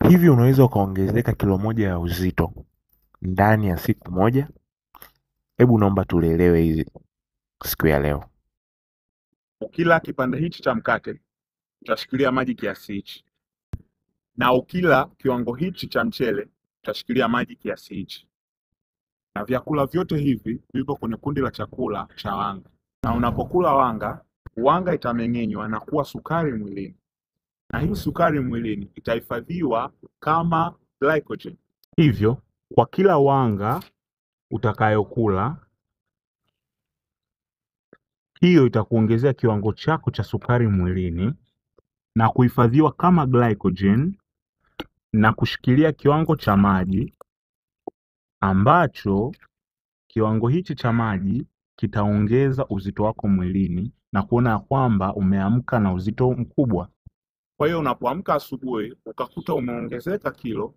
Hivi unaweza ukaongezeka kilo 1 ya uzito ndani ya siku moja? Hebu naomba tulielewe hizi siku ya leo. Ukila kipande hichi cha mkate utashikilia maji kiasi hichi, na ukila kiwango hichi cha mchele utashikilia maji kiasi hichi. Na vyakula vyote hivi vipo kwenye kundi la chakula cha wanga. Na unapokula wanga, wanga itameng'enywa na kuwa sukari mwilini. Na hii sukari mwilini itahifadhiwa kama glycogen. Hivyo, kwa kila wanga utakayokula, hiyo itakuongezea kiwango chako cha sukari mwilini na kuhifadhiwa kama glycogen na kushikilia kiwango cha maji, ambacho kiwango hichi cha maji kitaongeza uzito wako mwilini na kuona kwamba umeamka na uzito mkubwa. Kwa hiyo unapoamka asubuhi ukakuta umeongezeka kilo,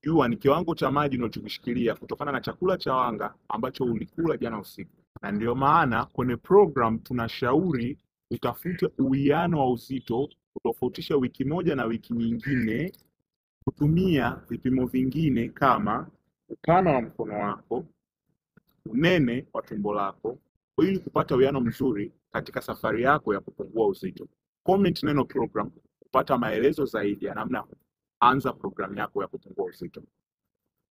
jua ni kiwango cha maji unachokishikilia kutokana na chakula cha wanga ambacho ulikula jana usiku. Na ndio maana kwenye program tunashauri utafute uwiano wa uzito, utofautishe wiki moja na wiki nyingine, kutumia vipimo vingine kama upana wa mkono wako, unene wa tumbo lako, ili kupata uwiano mzuri katika safari yako ya kupungua uzito. Comment neno program kupata maelezo zaidi ya namna ya kuanza program yako ya kupungua uzito.